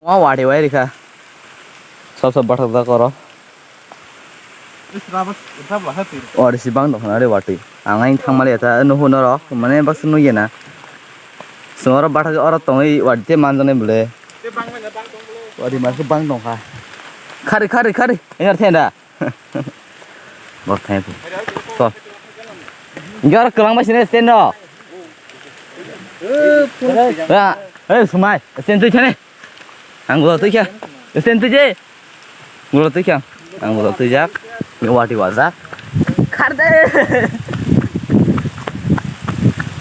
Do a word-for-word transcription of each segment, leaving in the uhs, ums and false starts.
O wari wai rikha. Sab sab bathak jak oro. Wari si bang dong khana re wati. Ang ain thang mali ata nuhu norok mane bak sunu yena. Sung oro bathak oro tongwi wati te manjone bole. Wari mar bang dong kha. Khari khari khari. Engar thenda. Bok thai pu. So. Engar kelang ba sini stand no. Ya, eh sumai. Stand tu chane. Ang gula twi kha. Sen twi je. Gula twi kha. Ang gula twi jak. Ni wati wajak. Khar de.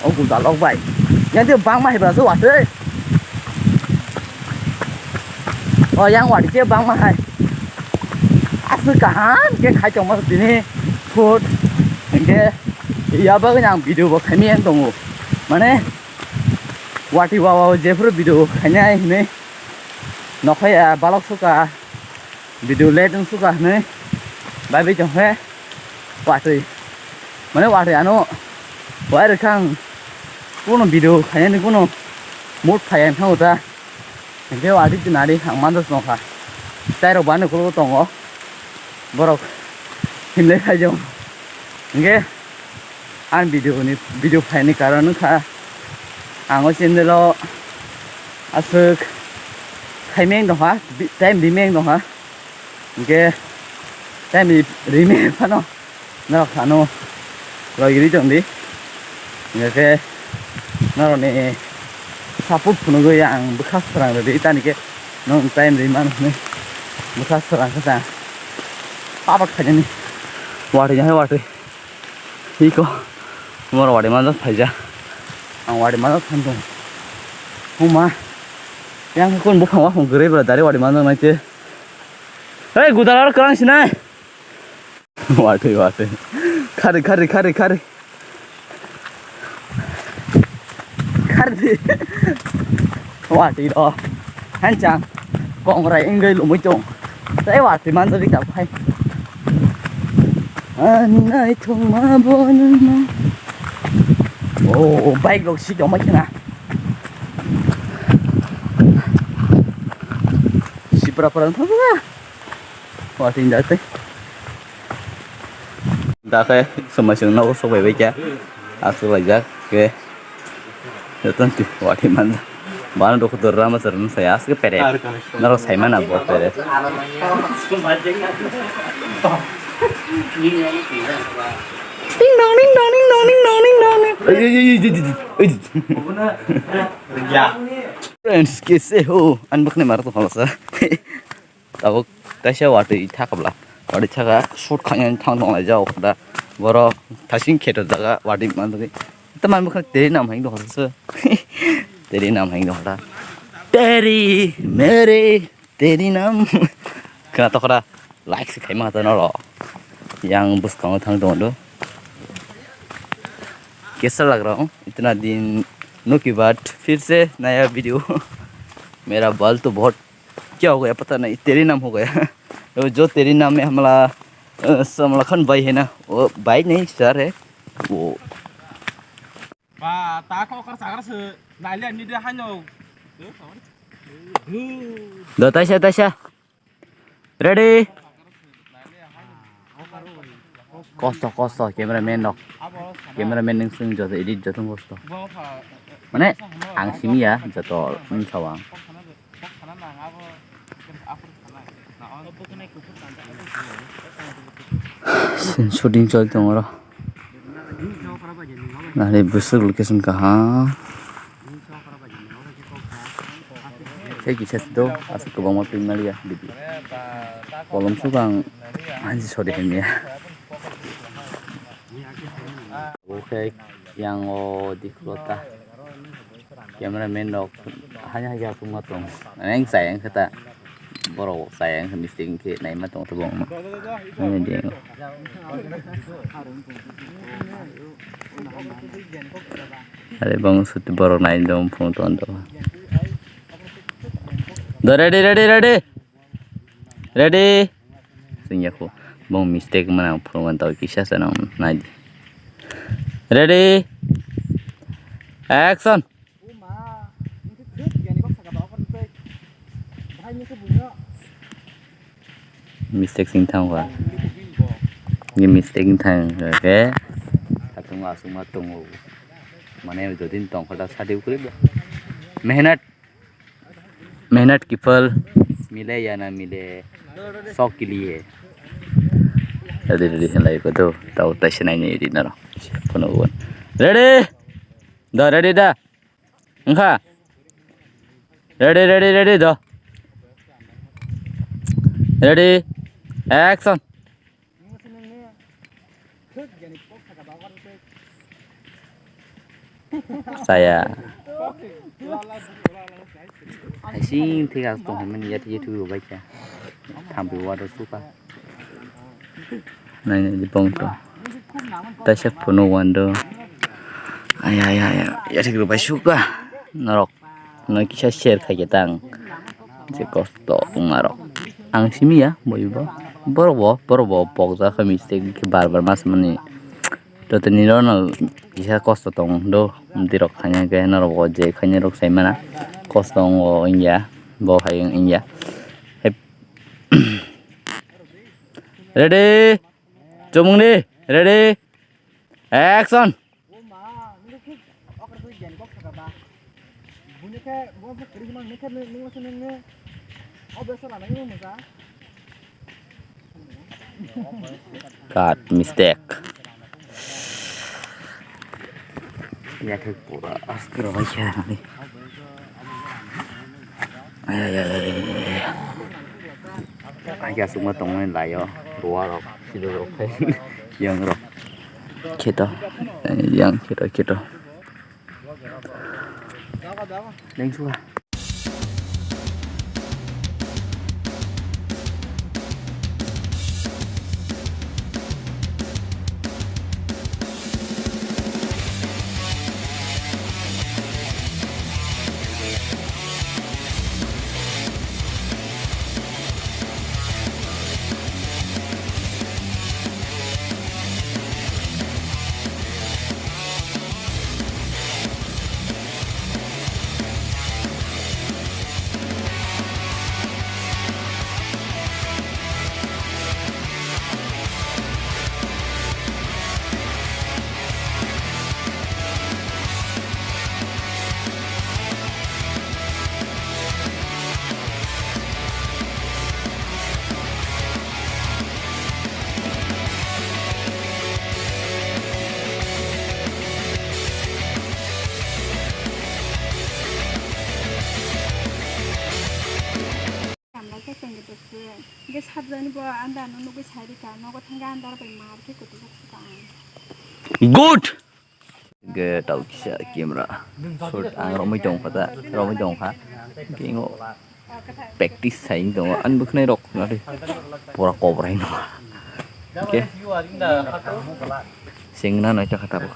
O gul dalok bai. Yang twi bang ma hai ba so wati. O yang wati je bang ma hai. Aswk kaham ke khai tong ma tini. Food. Ke ya bagwi ang video bo khaimani ang tongo. Mane wati wawa jephuru video khainai hinwi nokhai ya balok suka video late wng suka hinwi bai bai tongkhe watwi mane watwi ano wai rwkha ang kuno video khainani kuno mood phaiya wngkha ta hinkhe watwi tinari ang manjak nokha tei rok bani kulugo tongo borok himlai phaijakgo hinkhe. Ang video ni video phaini karon wngkha ang o channel o aswk khaimeng dongkha time rimeng dongkha hinkhe time rimeng phano norok phano logiri tongdi hinkhe norokni support phunugwi ang bwkha swrang rwdi tani khe norok time rimano hinwi bwkha swrang khe chang pabak khainani watwi hai watwi. Iko. Moro wari manjak phaija. Ang wari manjak phan tong. Huma. Yang kun bukhang wa hung gre bra dari wari manjak nai te. Hei gudal ar kerang sinai. Watwi watwi. Khari khari khari khari. Khardi. Watwi ro. Hanchang. Kongrai wngwi lumui tong. Tei watwi manjagwi tabuk hai. Ani naithokma bo nangma. Oh, bike rok si tongma khena. Sipra pora thangma. Watwi da tei. Da khe swmai swng nogo sok bai bai kha. Aswk laijak khe. Jotono twi watwi manjak. Bana dukhu dor rama sar nung saya aswk pere. Norok sai mana bo pere. Ding dong, ding dong, ding dong, ding dong, ding dong, ding. Ei, ei, ei, ei, ei, ei, ei. Friends, kaise ho? Ani bwkhwnai mara tong phalsa. Tabuk kaisa watwi thakabla. Watwi thaka shoot khaina thang tong lai jao da. Borok thasing kheto jaga watwi manjagwi. Tamani bwkhwnai teri nam hai dong se. Teri nam hai dong da. Teri mere teri nam. Khna to khra like se khaima ta noro. Yang bwskango thang tong do. Kaisa lag raha hoon. Itna din no ki baad phir se naya video. Mera bal to bahut Kya ho gaya? Pata nahi, teri naam ho gaya. Wo jo teri naam mein hamla, eh, samla khan bhai hai na, wo bhai nahi, sir hai. Wo. Ba, ta ko kar sagar se, nai le ani de hano. Do taisa, taisa. Ready? Kosto, kosto, cameraman rok. Cameraman nung sung joto edit joto kosto. Mane, ang simi ya, joto nung sawang. Shooting choli tongo oro. Nari bwswk location kaham. Tei kisa do aswk kwbangma twi maliya video. Kolom suka ang hansi sori hamya. Oke, yang o dikhlo ta. Cameraman rok haino hai khe achukma tong. Ang chaya wngkha ta. Borok chaya wngkha mistake wngkhe naima tong tongma. Ani de. Are bang sut borok nai dong phone ton do. Do ready, ready, ready. Ready? Sing ya ko. Bong mistake mana phone kan tau kisa sana nai di. Ready? Action. Mistake sing thang kha. Ye mistake sing thang khe. Satung asuma tongo. Mane jodi tong kha da sadi ukri. Mehnat. Mehnat ki phal mile ya na mile, sok ke liye. Ready, ready, helai ko do. Tau tai sinai ni di naro. Kono gon. Ready? Da, ready da. Engkha. Ready, ready, ready, da. Ready? Action. Saya. Hai sing thik as tong hai mani yat yat bai kha. Thampi wado suka. Nai nai di bong to. Taisa phunu wando. Aya aya aya. Yat bai suka. Norok. No kisa share khai khe tang. Je kosto wng arok. Ang simi ya, boibo. Borok bo, borok bo pokjak khe mistake khe bar bar mas mani. Jotoni rok no kisa kosto tong do, amtwi rok khaina khe norok bo je khaina rok sai mana. Kosto wngo wngya, bo hai wngya. Hep-, ready? Chumungni, ready? Action! Cut mistake. Ya khe pura askar bai khe nani. Ay, ay, ay, ay, ay, ay. Ai khe aswkma tongmani lai-o, ruwa rok, sido rok khai, yang rok. Kheto, yang kheto, kheto. Lengsuka. Good. Ge tau kisa camera. Shot ang romwi tong kha ta, romwi tong kha. Ge ngo practice sai wng tongo. Ani bwkhnai rok nari pura kobrai no. Oke. Sengna nai ta kha tabuk.